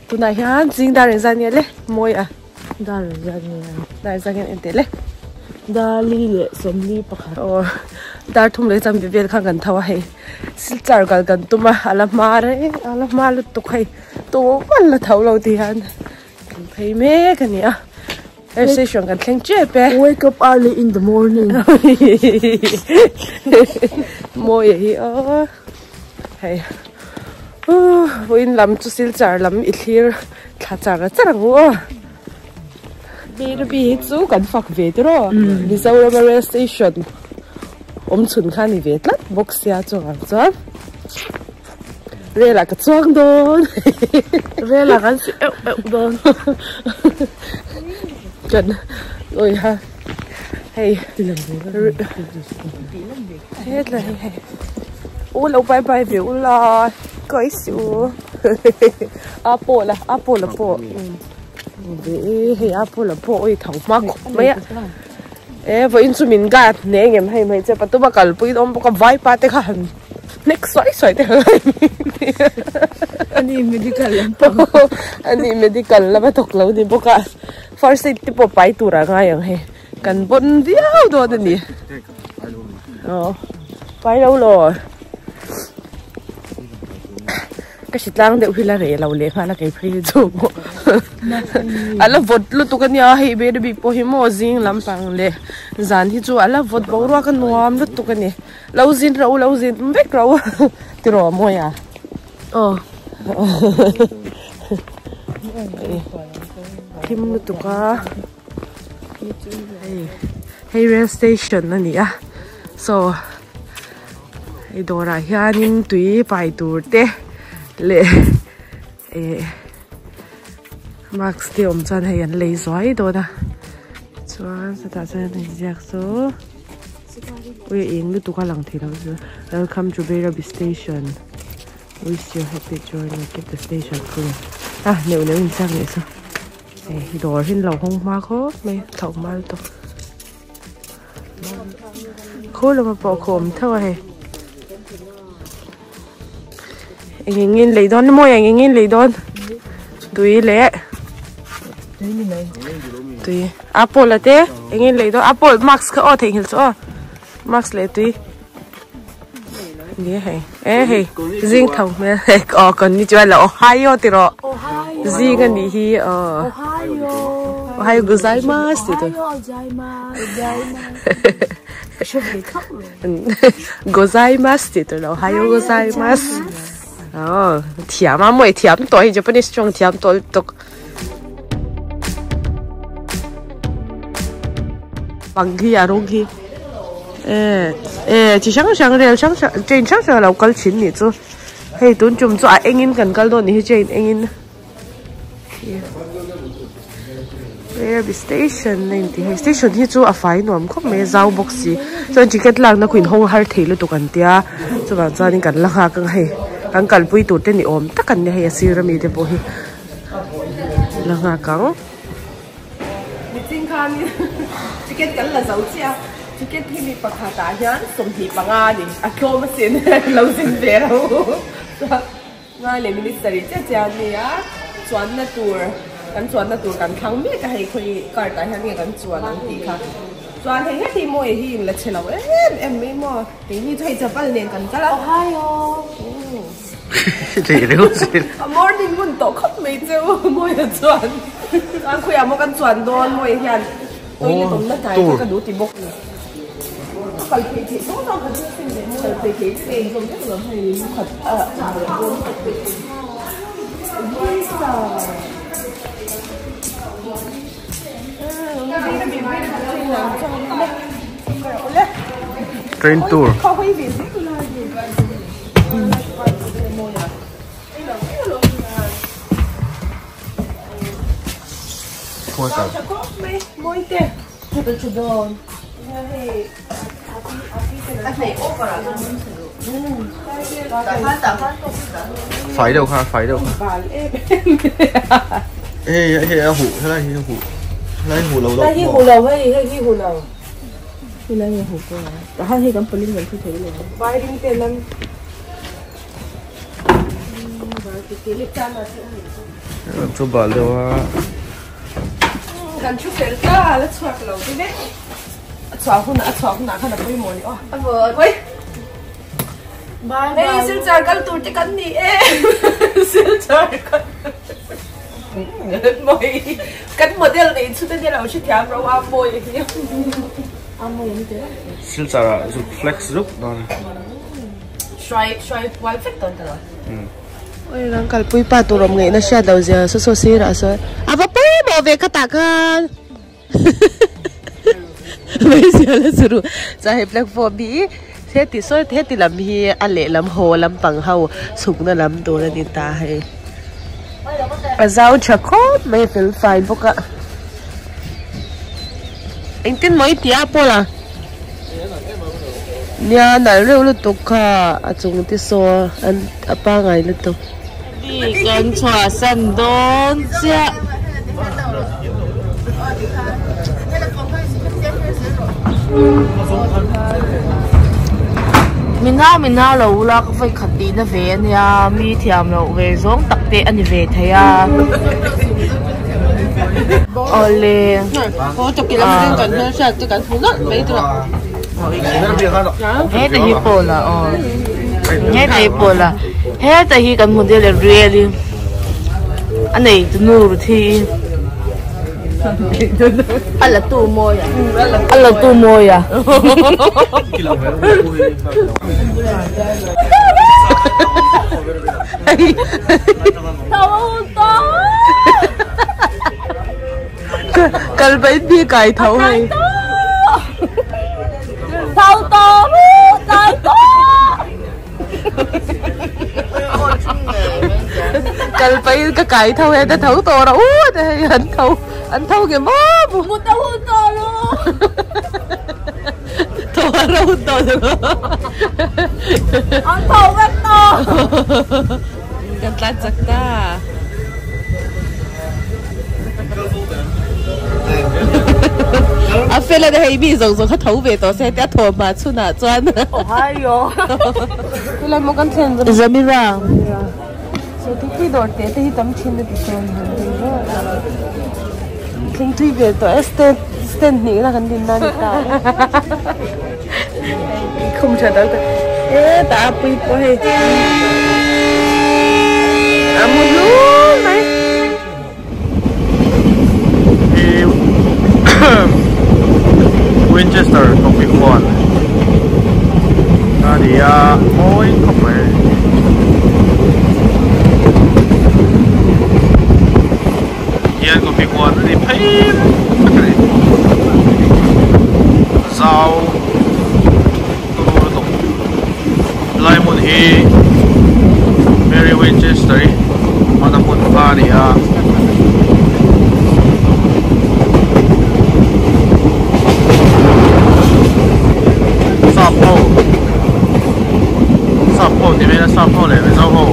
Tunah hian zing dar engzat nge le mawi a. Dar engzat nge a. Dar engzat nge en teh le. Dar li leh sawmli pakhat. Aw dar thum leh chanve vel khan kan tho a hei silchar kal kan tum a a la hma reng a la hma lutuk hei tawp a la tho lo ti hian kan phei mek a ni a. Air station kan thleng tep e. Wake up early in the morning. Mawi a hi aw. Hei. Vawiin lam chu silchar lam i thlir thla char char ang u aw. Birabi hi chu kan fak ve tiraw. Mizoram a rail station awm chhun kha ni ve tlat bawk sia chungah chuan. Rel ah ka chuang dawn. Rel ah kan si euh euh dawn. Kan oi ha. Hei. Hetlai hei hei. U lo bye bye ve ula. Kai si u. A pawh la a pawh la pawh. Hei a pawh la pawh oi tho hma khawp mai a. E vawiin chu min guard hneh engem hei hmeichhe pathum a kalpui dawn bawk a vaipa te kha han hnek suai suai te kha ani medical lampang ani medical lama thawk lo ni bawk a first aid te pawh pai tur a ngai ang hei kan bawn viau dawn a ni aw pai lo law. Ka hri tlang deuh hi la reh lo leh nghal a kei phei hi chu a la vawt lutuk a nia hei be bik pawh hi maw zing lampang leh zan hi chu a la vawt boruak a nuam lutuk a ni lo zin rawh u lo zin vek rawh u tiraw mawi a aw thim lutuk a hei hei rail station a ni a saw. Hei dawrah hianin tui pai tur te leh eh mask te awm chuan hei an lei zuai dawn a chuan chutah chuan an inziak chu ui a eng lutuk a lang thei lo chu welcome to Bairabi station wish you happy journey keep the station clean ah neuh neuh inziak leh chu hei dawr hi an lo hawng hma khawp mai thlauh hma lutuk. Khaw lama pawh khaw awm tho a hei eng eng nge an lei dawn maw eng eng nge an lei dawn tui leh tui apple a te eng nge an lei dawn apple mask kha aw theihnghilh chu aw mask leh tui ni hei e hei zing tho hmel aw konnichiwa la ohio tiraw zing a nih hi aw ohio gozaimasu tih tur gozaimasu tih tur la ohio gozaimasu aw thiam a mawi thiam tawh hei japanese tawng thiam tawh lutuk bang hi a rawng hi eh eh chi hrang hrang rel hrang hrang train hrang hrang a lo kal thin nih chu hei tun tum chu a engin kan kal dawn nih hi train engin Railway station a inti hei station hi chu a fai nuam khawp mai a zau bawk si chuan ticket lakna khu in hawng har thei lutuk an tia chuvang chuanin kan la nghak ang hei kan kalpui tur te ni awm tak an ni hei a sir ami te pawh hi. La nghak ang. Miching khanin ticket kan la zo chiah a, ticket hi mi pakhatah hian 25 a ni, a tlawm asin lo zin ve ro. Chuan ngai leh minute sarih chiah chiah a ni a, chuanna tur kan chuanna tur kan thlang mek a hei khawi card ah hian nge kan chuan ang tih kha. Chuan hei heti maw hi in la chhe lo em em mai maw, keini chu hei chapal nen kan kal a. Ohio. A morning hun tawh khawp mai che u Mawia chuan chuan khawiah maw kan chuan dawn Mawia hian toilet awmna hnai kha ka duh ti bawk ni. Ka kal phei theih dawn a ka duh sin leh maw kal phei theih chu eng zawm vek lo hei lukhat a leh dawn kal phei theih Visa Train tour. Fai deuh kha fai deuh kha. Hei hei a huh helai hi a huh helai hi huh lo deuh Hei hi huh lo hei hei hi huh lo. Helai hi huh pawh a. Tah hian hei kan pawlin kan thu thei lo. Wiring te nan. Chu bal deuh a. Kan thu fel ta la chhuak lo te vek. A chhuah hun a chhuah hunah khan a pawimawh ni aw. A vawi. Bye bye. Hei Silchar kal tur te kan ni e. Silchar kal. Mawi. Kan model nei chu te nia lo hrethiam ro a mawi hi. A mawi an ti. Silchar ah zuk flex zuk dawn. Hruai hruai kual vek dawn ta lo. Oi kan kalpui pa tur awm ngaihna hriat lo zia saw saw sirah sawn a va pawimawh ve ka tah khan. Hmeichhia la chu ru chuan hei platform hi heti sawi heti lam hi a lehlam haw lampang ho chhukna lam tur a ni ta hei a zau tha khawp mai a fel fai bawk a engtin maw i tih a pawl a nia nalh reuh lutuk kha a chung te saw an a pangai lutuk. Kan chhuahsan dawn chiah. Mina mina lo ula ka vawi khat tihna ve ania mi thiam loh ve zawng tak te a ni ve thei a. Awle. Heta hi pawl a aw heta hi pawl a heta hi kan hmu deuh leh rial in a nei tu nu thi a la tu mawi a a la tu mawi a Kal bai bi kai tho hei. Tho to ru tai to. Kal bai ka kai tho he ta tho to ra u te hei an tho an tho nge maw bu. Mu ta hun to lu. Tho a ra hun to chu. An tho vek to. Kan tlan chak ta. A fel a ni hei mi zawng zawng kha tho ve tawh se tia thaw hma chhunah chuan. Ohio. Tulai maw kan thlen zawm. Zamira. So thingpui dawr te te hi tam thin a ti chuan han ti vel. Thleng thui ve tawh e stand stand hnih na kan din na ni ta. Khum tha dang ta. E ta pui pawh hei. A mu hlu mai. Hi Winchester coffee huan a ni a mawi khawp mai. Hian coffee huan a ni phei vek a ni. Zau turu lutuk lai hmun hi Mary Winchester hi hmana hmun kha a ni a. Sap ho sap ho ti mai ila sap ho leh mizo ho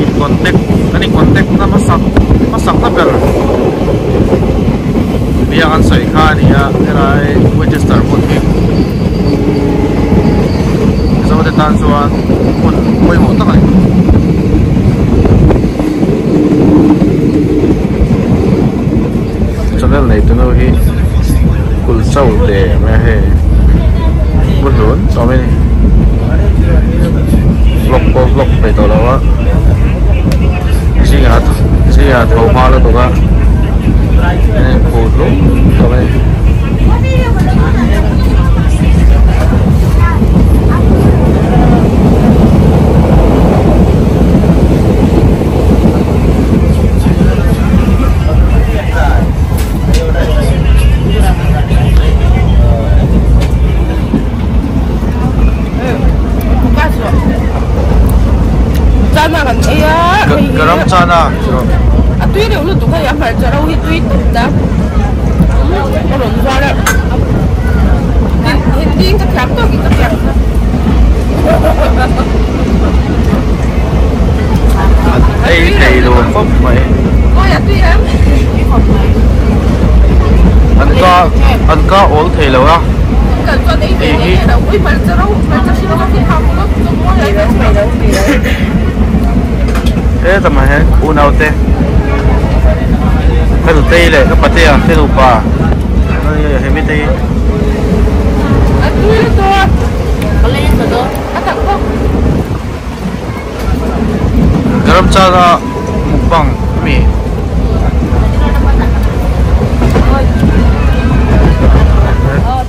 in contact an in contact na hmasak hmasak na ber nia an sawi kha a ni a helai Winchester hmun hi Mizo te tan chuan hmun pawimawh tak a ni. Channel nei tu nu hi kul chau te mai a hei hmun hlun tawh mai a ni vlog pawh vlog peih tawh lo a zingah zingah tho hma lutuk a khur hlum tawh mai a ni. Garam chana a tui reuh lutuk hei a hmarcha ro hi tui tawp ta a rawn zuar a hindi in ka thiam tawk in ka thiam Ei thei lo khawp mai. An ka an ka awl thei lo a. Hei hi. Heta mah hian unaute ka nutei leh ka patea te nupa he mite hi. Garam chana mukbang ami.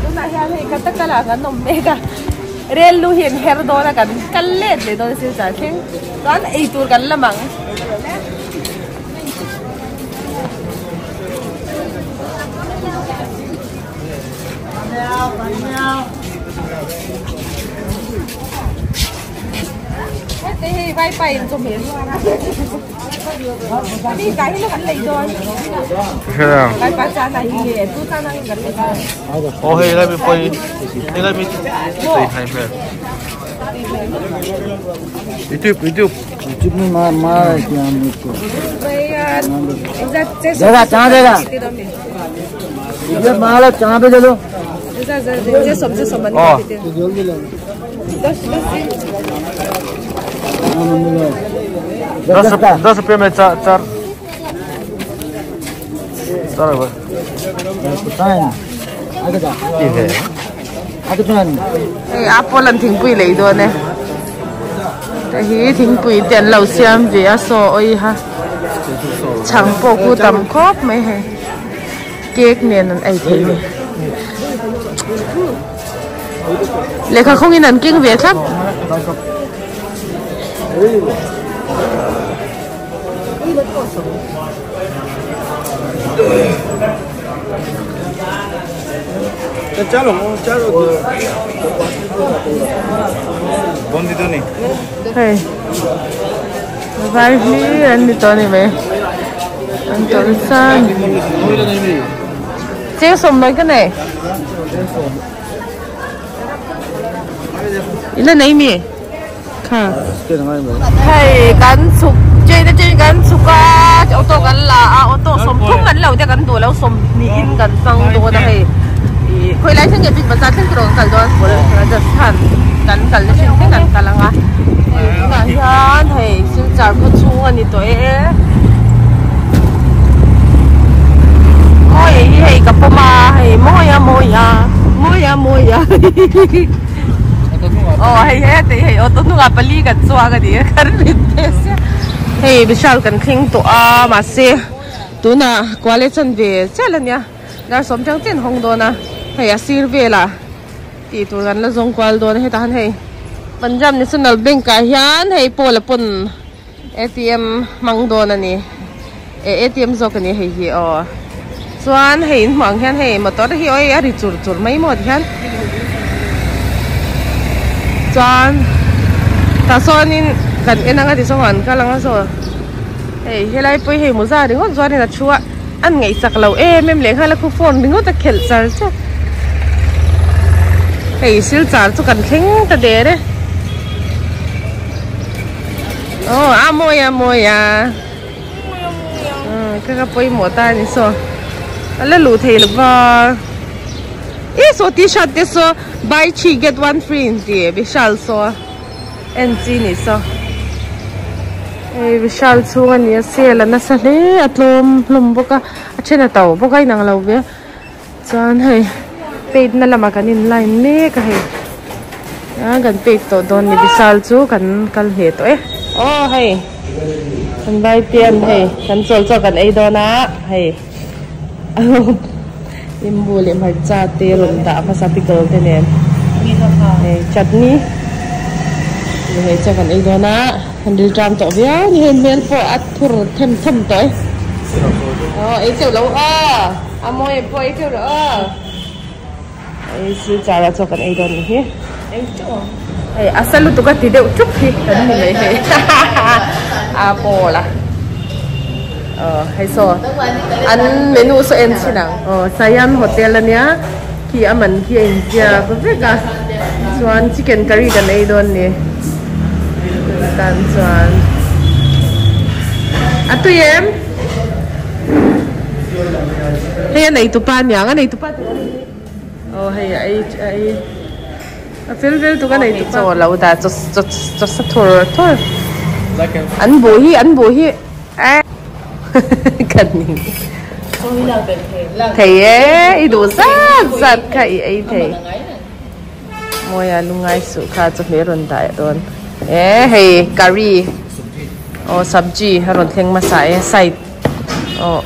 Tunah hian hei ka takala kan awm mek a rel lu hi an her dawn a kan kal let leh dawn silchar thleng chuan ei tur kan lam ang. Hete hei vai pa in chawhmeh zuar a mi kai hi kan lei dawn vai pa chana hi nge tu chana hi kan lei dawn oh hei lai mi poi hei lai mi tui hai hmel youtube youtube youtube ni ma ma देगा कहाँ देगा ये माल कहाँ पे दे दो oh दस रुपये में चार चार चार रुपये Hey, apple an thingpui lei dawn e te hi thingpui te an lo siam ve a saw oi ha chhang pawh khu tam khawp mai hei cake nen an ei thei ni lehkha khawngin an keng ve thlap. Hei vai hi an ni tawh a ni mai an tawlh san cheng sawm mai ka nei i la nei mi kha hei kan chhuk train atangin kan chhuk a auto kan la a auto sawmthum kan lo te kan duh lo sawmhnih in kan chang dawn a hei ih khawi lai thleng nge big bazaar thleng tur kan kal dawn Rajasthan kan kal na hrim thleng kan kal ang a hei tunah hian hei silchar khaw chhung a ni tawh e mawi hi hei ka pawm a hei mawi a mawi a mawi a mawi a. Aw hei hete hi hei auto hnungah pali kan chuang a ni a kan rit ve sia hei Vishal kan thleng tawh a mahse tunah kual e chan ve chiah a nia dar sawm tang chiah an hawng dawn a hei a sir velah tih tur kan la zawng kual dawn a hetah hian hei Punjab National Bank ah hian hei pawl a pawn A_T_M hmang dawn a ni eh A_T_M zawk a ni hei hi aw chuan hei in hmuh ang hian hei motor hi awi a ri chur chur mai maw tihian chuan tah sawnin kan en anga tichuan an kal anga saw hei helai pawh hi hei mawza ringawt chuanin a thu a an ngaihsak loh em em leh nghal a khu phone ringawt a khelh char char hei silchar chu kan thleng ta der e. Aw a mawi a mawi a ka ka pawimawh ta a ni saw a la luh thei lo va e saw t-shirt te saw buy three get one free in tih vishal saw en chi ni saw hei vishal chhung a ni a sale a nasa hle a tlawm hlawm bawk a a then a to bawk a inang lo ve Chuan hei paint na lamah kan in line mek a hei a kan paint tawh dawn ni Vishal chu kan kal hle tawh e. Aw hei kan vai pian hei kan chawl chaw kan ei dawn a hei limbu leh hmarcha te rawn dah hmasa pickle te nen hei chutney hei chaw kan ei dawn a kan rilṭam tawh viau a ni hei hmel pawh a thur them thawm tawh e aw ei teuh lo aw. A mawi pawh ei teuh rawh aw. Ei silchar ah chaw kan ei dawn nih hi. Ei teuh ang. Hei a sa lutuk a ti deuh ṭup hi kan ni mai hei. A pawl a. Aw hei saw an menu saw en chhin ang. Aw Siam hotel ania khi a man khi a inziak vek a. Chuan chicken curry kan ei dawn ni. Tan chuan a tui em? Hei a nei tupa aniang a nei tupa tih aw hei a ei a ei a fel vel tuk a nei tupa chaw lo dah chaw chaw chaw sa thur thur. An buh hi an buh hi ka ning thei e i duh zat zat kha i ei thei mawia lungai suh kha chawhmeh rawn dah dawn e hei curry aw sabji a rawn thleng hmasa e side aw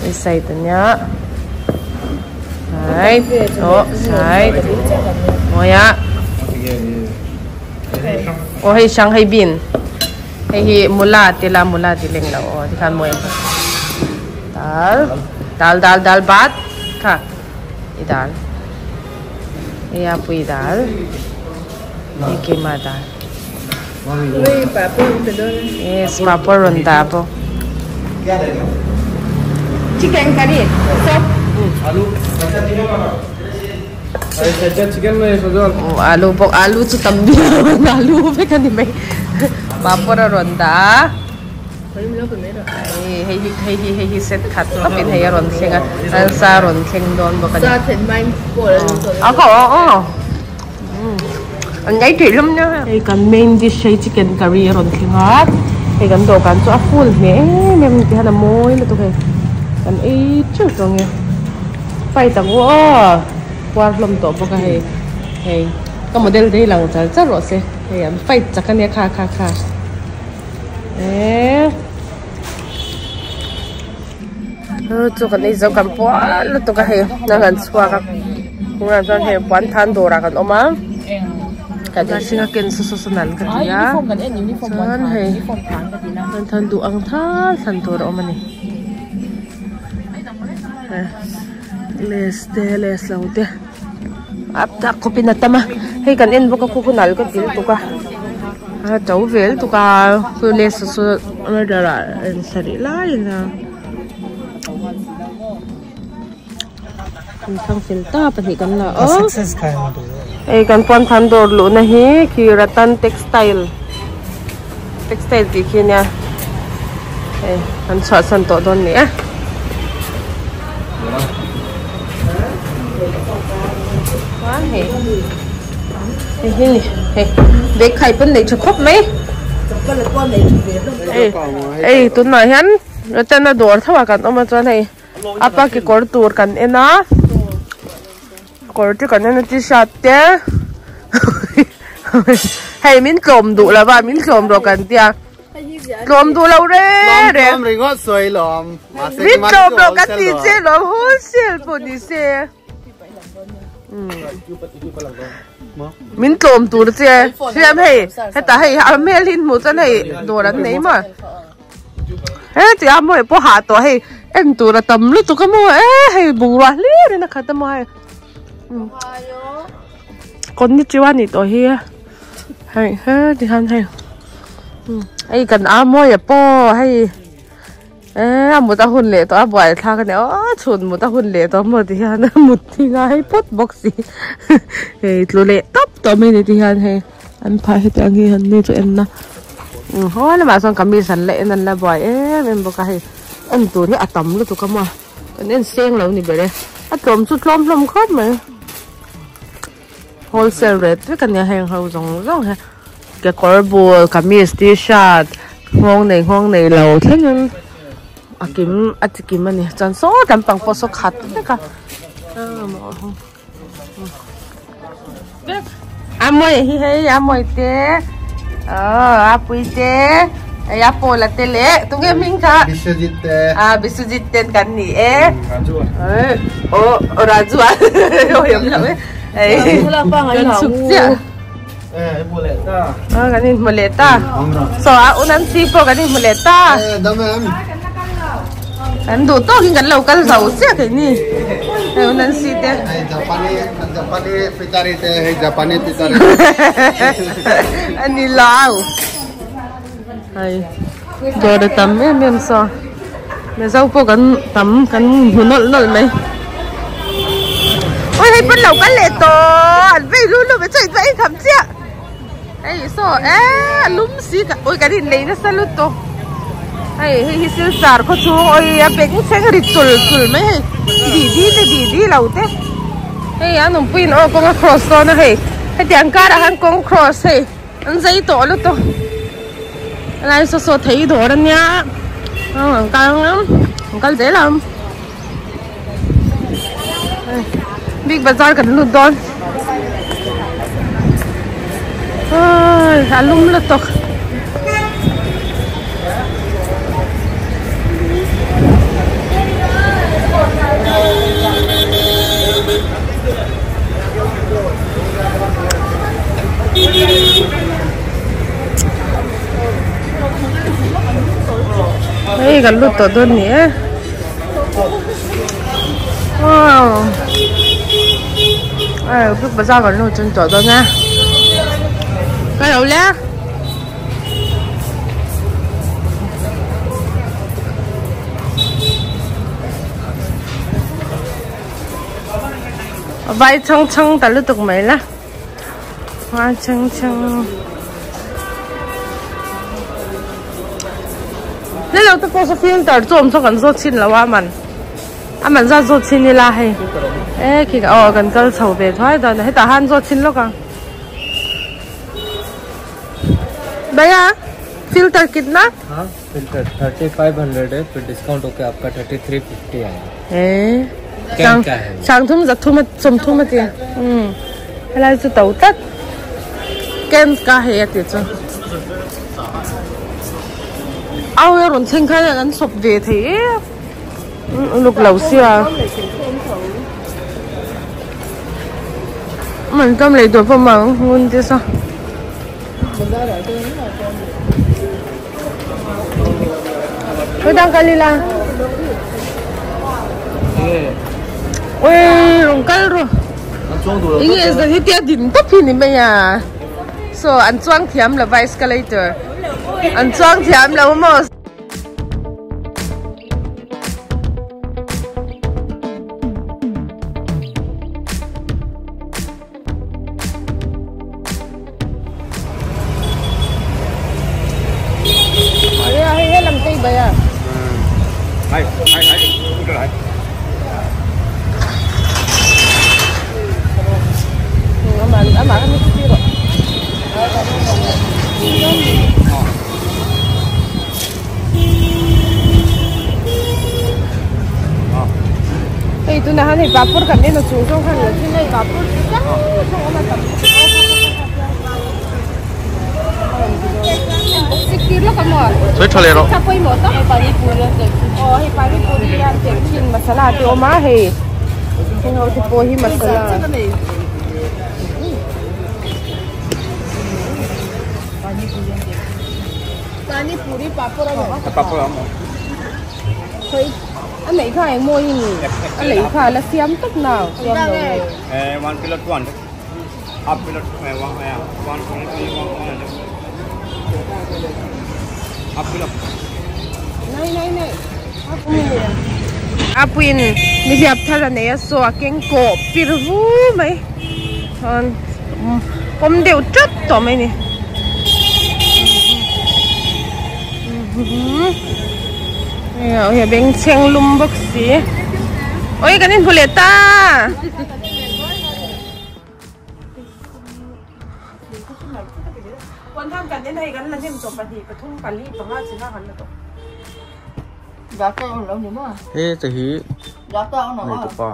hei side ania side aw side mawia aw hei hrang hei bean. Hei hi mula te la mula ti leng lo aw tikhan mawi dal dal dal dal bat kha i dal hei a pui dal hei keima dal yes papar rawn dah bawk chicken curry soup Alu bawk alu chu tam viau a alu vek a ni mai papawr a rawn dah a hei hi hei hi hei hi set khat tawp in hei a rawn thleng a nasa a rawn thleng dawn bawk a ni a kha aw aw an ngai theih hlawm nia hei kan main dish hei chicken curry a rawn thleng a hei kan dawhkan chu a full hmel em em ti hian a mawi lutuk hei kan ei teuh tawh ang e. Fight ang u aw puar hlawm tawh bawk a hei hei ka model te hi lang char char rawh se hei an fight chak ania kha kha kha eee chu kan ei zo kan puar lutuk a hei a han chhuak a tunah chuan hei puan than dawrah kan awm a kan hring a ken saw saw sawn an ka ti a chuan hei puan than duh ang thal thlan tur a awm a ni. Les te les lo te a tak khawp in a tam a hei kan en bawk a khu khu nal ka ti lutuk a a to ve lutuk a khu les te chu order ah en sarih lai a nia an thlang fel ta pahnih kan la a hei kan puan than dawr luh na hi khi ratan textile. Textile tih khi ania hei an chhuahsan tawh dawn ni e. Chuan hei hei hi ni hei bag khai pawn nei tha khawp mai hei hei tunah hian Ratan a dawr tho ah kan awm a chuan hei a pa kekawr tur kan en a. Kawr te kan en a t-shirt te hei min tlawm duh lo va min tlawm rawh kan tia tlawm duh lo re re tlawm ringawt sawi lawm min tlawm rawh kan ti che lawm wholesale pawh ni se min tlawm tur che hriam hei heta hei a hmel hi hmuh chuan hei dawr an nei maw. He ti a mawi pawh hah tawh hei en tur a tam lutuk a maw e hei bungrua hlir in a khat a maw hei konnichiwa nih tawh hi hei he ti hian hei hei kan a mawi a pawh hei e a mut a hun leh tawh a buai thlak a nia aw chhun mut a hun leh tawh maw ti hian a mut hi ngai phawt bawk si hei tlu leh tawp tawh mai ni ti hian hei. An phah hetiang hi han ni chu en na haw lamah chuan kamis an la en an la buai em em bawk a hei en tur hi a tam lutuk a maw kan en seng lo ni ber e a tlawm chu tlawm hlawm khawp mai wholesale rate vek a nia heng ho zawng zawng hi kekawr bul kamis t-shirt nghawng nei nghawng nei lo thlengin a kim a chi kim a ni chuan saw lampang pawh saw khat vek a. A mawi hi hei a mawi te a pui te hei a pawla te leh tunge hming kha Biswajit te a Biswajit ten kan ni e Raju oh Raju a oi awm lo e hei kan chhuk chiah a kan inhmu leh ta so a Unansi pawh kan inhmu leh ta kan duh tawkin kan lo kal zo chiah keini hei Unansi te a ni lo hei dawr a tam em em saw Mizo pawh kan tam kan hmu nawlh nawlh mai ui hei pawn lo kal leh tawh an vei lu lu mai chaw in va ei kham chiah hei saw e a lum si ka ui kan inlei nasa lutuk hei hei hi silchar khaw chhung ui a beng thleng ri chul chul mai hei di di te di di lo te hei a nunpuiin aw kawng a cross dawn a hei hetiang karah khan kawng cross hei an zai tawh lutuk. Helai saw saw thei dawr ania an kal anga an kal zel ang big bazar kan lut dawn a lum lutuk. Hei kan lut tawh dawn ni e wow ai big bazar kan lut chun tawh dawn e ka lo le vai chang chang ta lutuk mai la vai chang chang le lo te pawh saw filter chu awm saw kan zawt chhin lo a man a man zat zawt chhin ila hei e khi aw kan kal chho ve thuai dawn a hetah han zawt chhin lawk ang भैया filter कितना हाँ filter 3500 है फिर discount होके आपका 3350 आएगा ए क्या क्या है sang thum zathum sawmthum a ti helai chu to tlat ken ka hei a ti chu au a rawn thleng khan an sawp ve thei em uluk lo sia man tam lei tur pawh mang ngun te saw khawidang kal ila ui rawn kal rawh enge zan hi tia din tawp hi ni mai a saw an chuang thiam lova escalator an chuang thiam lo maw. Hei tunah hian hei papur kan en a chung zawng khan lo chin hei papur chi hrang hrang awm a tam Sawi tha leh rawh. Aw hei panipuri hian tel thin masala te awm a hei heng ho te pawh hi masala. Panipuri papur a ni. A neih kha eng mawi ni a lei kha a la siam tawp nau siam lo nge. 1 kilo 200 half kilo 1 half kilo nai nai nai a puiin nihliap thar a nei a saw a keng kawh pir vu mai chuan pawm deuh tap tawh mai ni. Hei bengchheng lum bawk si oi kan inhmu leh ta he te hi nei tupa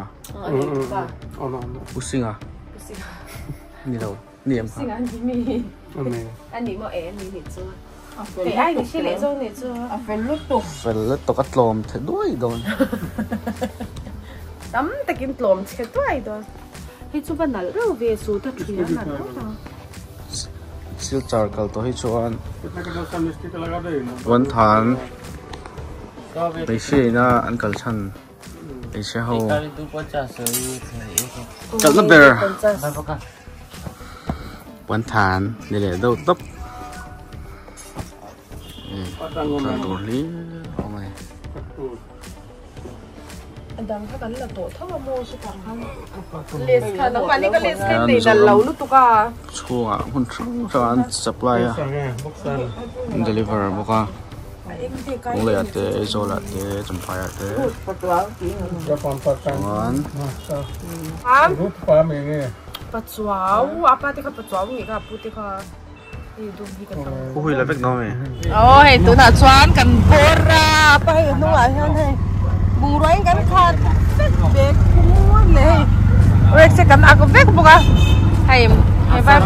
u singa ni lo ni em ha fel lutuk a tlawm che duai dawn tam takin tlawm che duai dawn hei chu va nalh reuh ve chu ta thui a nalh reuh ang silchar kal tawh hi chuan puanthan hmeichhia an kal chhan hmeichhia ho kalna ber puanthan ni leh deuh tawp. Thlan tur hlir a awm a ni. Chhungah hmun hrang hrang an supply a an deliver bawk a Lunglei ah te Aizawl ah te Champhai ah te chuan Pachuau apa te kha pachuau nge kha pu te kha. Hui la vek no me. Aw hei tunah chuan kan bawr a pa hei hnungah hian hei bungrua in kan khat vek bag khur leh hei rek se kan ak vek bawk a hei hei vai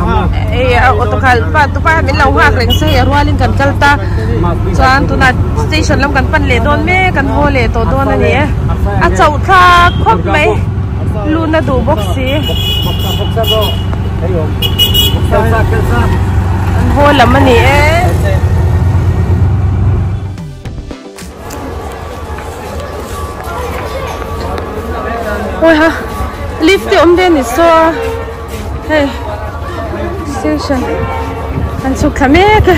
hei auto khal pa tupa min lo nghak reng se hei a rualin kan kal ta chuan tunah station lam kan pan leh dawn mek kan haw leh tawh dawn a ni e a chauh thlak khawp mai lun a duh bawk si. An haw lam a ni e. Oi ha lift te awm ve ni saw hei station an chhuk thla mek a.